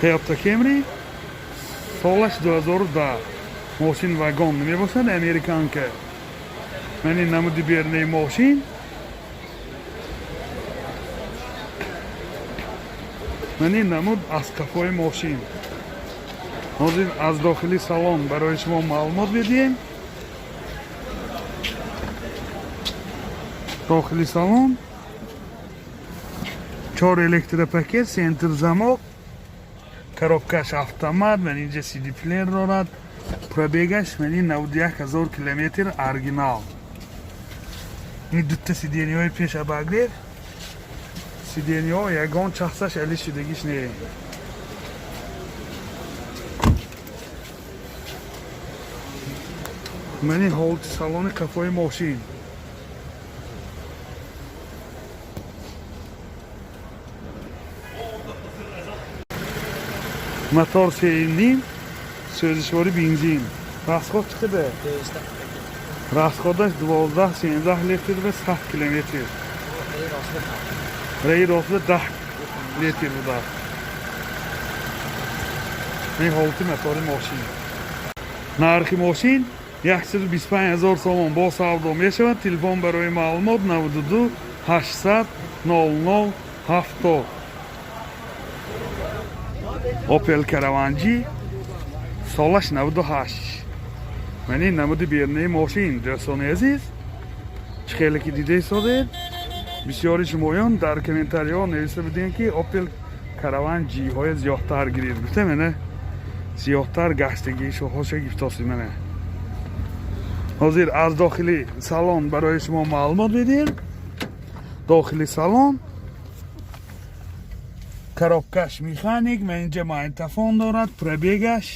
Toyota Camry, солаш 2010. Мошин вагон мебошад, американка. Ман ин намуди бернаи мошин. Ман ин намуд аз қафои мошин. Ҳозир аз дохили салон барои шумо маълумот медиҳем. Дохили салон чор электропакет, центр замок, коробкаш автомат, ман инҷа CD плеер дорад. Пробегаш ман ин 91 ҳазор километр, оригинал. Ин дута сиденьяҳои пеш обогрев, сиденьяҳо ягон чахсаш али шудагиш не. Ман ин ҳолати салони қафои мошин. Мотор 3,5, сӯзишвори бензин. Расход чӣ қадар? Расходаш 12-13 литр ва 100 километр. Раи ростда 10 литр будааст. Ин ҳолати мотори мошин. Нархи мошин 125 ҳазор сомон, бо савдо мешавад. Телефон барои маълумот 92 800 00 70. Opel Caravan G, солаш 98. Ман ин намуди бернаи мошин, дӯстони азиз. Чӣ хеле ки дида истодед, бисёри шумоён дар комментариҳо нависта будем, ки Opel Caravan G ҳоя зиёдтар гиред. Гуфтем, ана зиёдтар гаштагии шоҳоша гифтосӣ мана. Ҳозир аз дохили салон барои шумо маълумот медиҳем. Дохили салон коробкаш механик, ман инҷа магнитофон дорад, пробегаш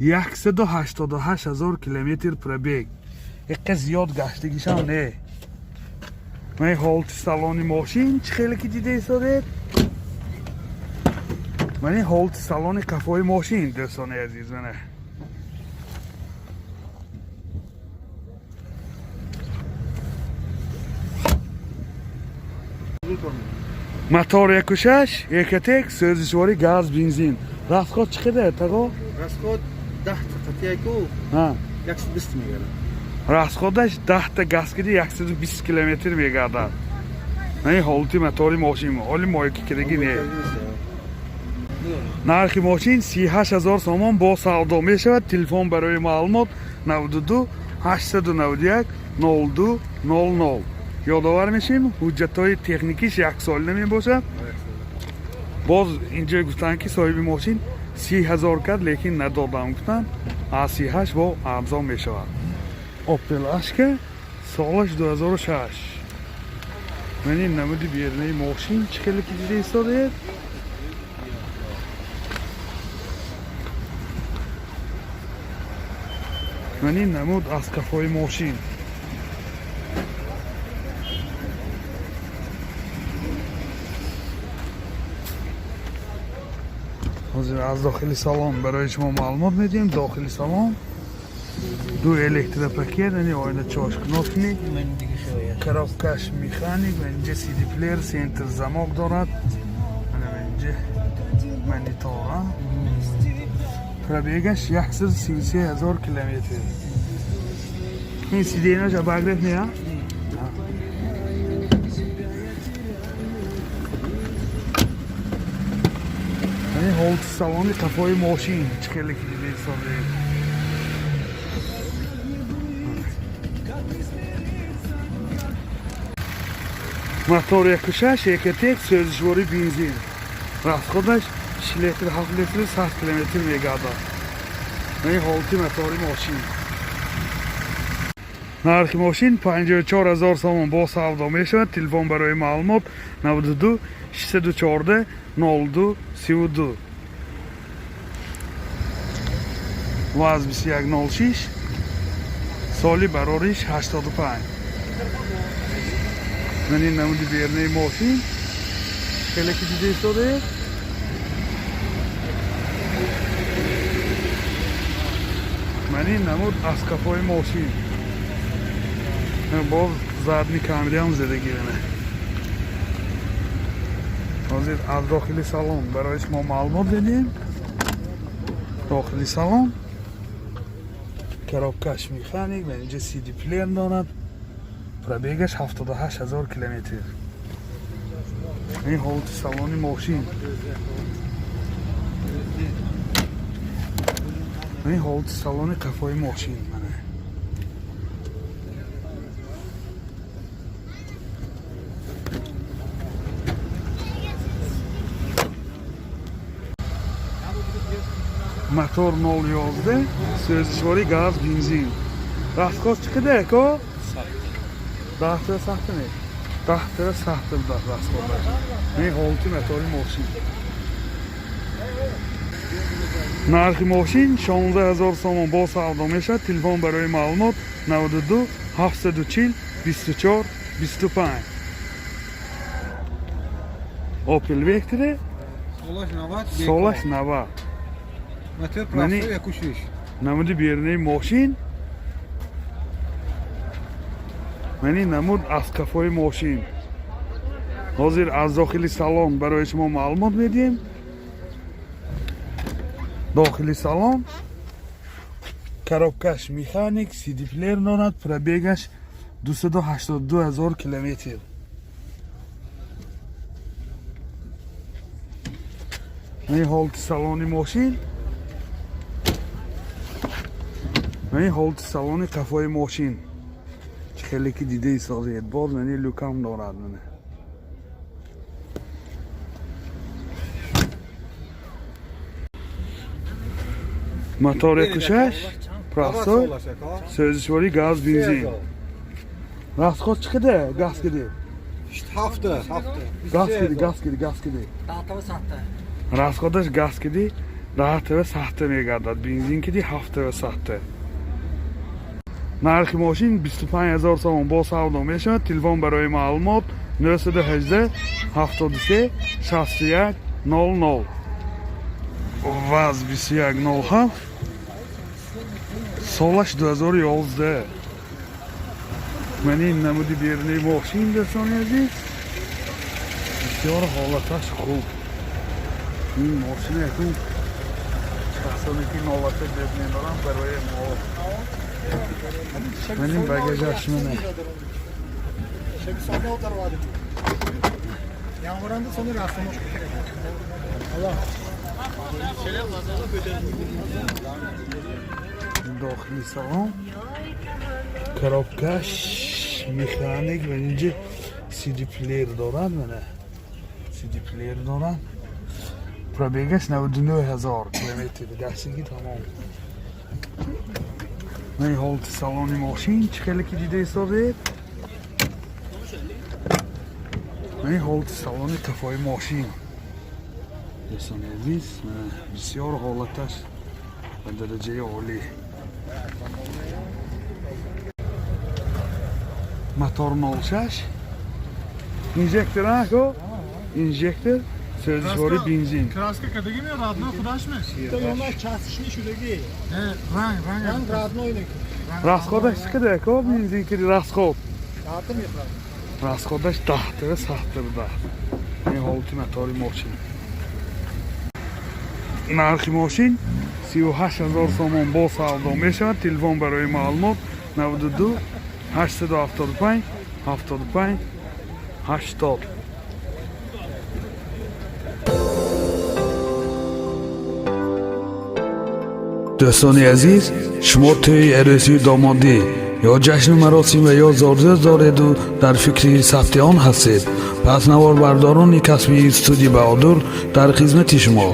188 ҳазор километр пробег. Иққа зиёд гаштагишам не. Ман ҳолати салони мошин, чӣ хеле ки дида истодед. Ман ин ҳолати салони қафои мошин, дӯстони азиз, мана. Мотор 1,6, Ecotec, сӯзишвори газ, бензин. Расход чӣ қадар, таго? Расход 10 қатияку 120 мегардад. Расходаш 10 та газ киди 120 километр мегардад. На ин ҳолати мотори мошин, ҳоли мойки кидаги не. Нархи мошин 38 ҳазор сомон, бо савдо мешавад. Телефон барои маълумот 92 891 02 00. Ёдовар мешавем, ҳуҷҷатҳои техникиш яксолина мебошад. Боз инҷо гуфтанд, ки соҳиби мошин 30 ҳазор кард, лекин надодам гуфтанд. Аз 38 бо арзон мешавад. Opel Astra, солаш 2006. Ман ин намуди бернаи мошин, чӣ хеле ки дида истодед. Ман ин намуд аз қафои мошин. Ҳозир аз дохили салон барои шумо маълумот медиҳем. Дохили салон ду электропакет, яъне оина чошкнопни, коробкаш механик ва инҷа CD плеер, центр замок дорад. Ана инҷа монитора. Пробегаш 133 ҳазор километр. Ин сиденьяш обогрев не, а? Яъне ҳолати салони қафои мошин, чӣ хеле ки дида истодед. Мотор 1,6, Ecotec, сӯзишвори бензин. Расходаш 6 литр, 7 литр, 100 километр мегардад. Ин ҳолати мотори мошин. Нархи мошин 54 ҳазор сомон, бо савдо мешавад. Телефон барои маълумот 92 614 02 32. ВАЗ 2106, соли барориш 85. Ман ин намуди бернаи мошин, хеле ки дида истодаед. Ман ин намуд аз қафои мошин. Боз задний камераам задагирана. Ҳозир аз дохили салон барои шумо маълумот медиҳем. Дохили салон коробкаш механик ва инҷа CD плеер дорад. Пробегаш 78 ҳазор километр. Ин ҳолати салони мошин. Ин ҳолати салони қафои мошин. Мана. Мотор 011, сӯзишворӣ газ, бензин. Расход чӣ қадар, ако? 10 тара сахта не? 10 тара сахта буда расходаш. Ин ҳолати мотори мошин. Нархи мошин 16 ҳазор сомон бо савдо мешавад. Телефон барои маълумот 92 740 24 25. Opel Vectra Солаш 90. солаш 90. Мотор Мани- простой, 1,6. Намуди берунаи мошин, мани намуд аз қафои мошин. Ҳозир аз дохили салон барои шумо маълумот медиҳем. Дохили салон коробкаш механик, CD плеер дорад, пробегаш 282 ҳазор километр. Ин ҳолати салони мошин ва ин ҳолати салони қафои мошин. Чӣ хеле ки дида истодед, боз мани люкам дорад. Мана мотор 1,6, простой, сӯзишворӣ газ, бензин. Расход чӣ қадар газ киди? Ҳафта, ҳафта. Газ киди, газ киди, газ киди. Расходаш газ киди 10 тава сахта мегардад, бензин киди 7 тава сахта. Нархи мошин 25 ҳазор сомон бо савдо мешавад. Телефон барои маълумот 918 73 61 00. ВАЗ 2107, солаш 2011. Ман ин намуди берунаи мошин, дӯстони азиз, бисёр ҳолаташ хуб. Ин мошина якун шахсоне ки новата дӯст медорам, барои мо. Ман ин багажаш, мана. Шаби соня даровард. Yağmuranda sonra rastlamış. Allah. Дохили салон коробкаш механик ва инҷа CD плеер дорад. Мана CD плеер дорад. Пробегаш 99 ҳазор километр, гаштагӣ тамом. Ман ҳолати салони мошин, чӣ хеле ки дида истодед. Ман ҳолати салони қафои мошин, дӯстони азиз, мана бисёр ҳолаташ ба дараҷаи олӣ. Мотор 06, инжектор, ако инжектор, сӯзишворӣ бензин. Краска кардагӣ ми родной худаш ми? Ёнаш часишни шудагӣ. Ранг, ранг. Ранг родной не. Расходаш чӣ қадар, ако, бензин киди расход? Даҳта мехӯрад. Расходаш 10 тава сахта буда. Ин ҳолати мотори мошин. Нархи мошин 38 ҳазор сомон бо савдо мешавад. Телефон барои маълумот 92 875 75 80. Дӯстони азиз, шумо тӯи арӯсию домодӣ ё ҷашну маросим ва ё зодрӯз дореду дар фикри сабти он ҳастед, пас наворбардорони касбии студия Баҳодур дар хизмати шумо.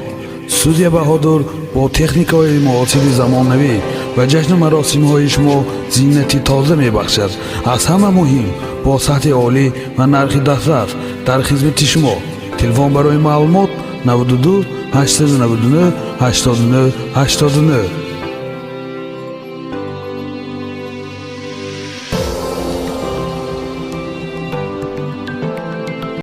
Студия Баҳодур бо техникаҳои муосири замонавӣ ба ҷашну маросимҳои шумо зинати тоза мебахшад. Аз ҳама муҳим, бо сатҳи олӣ ва нархи дастрас дар хизмати шумо. Телефон барои маълумот 92 899 89 89.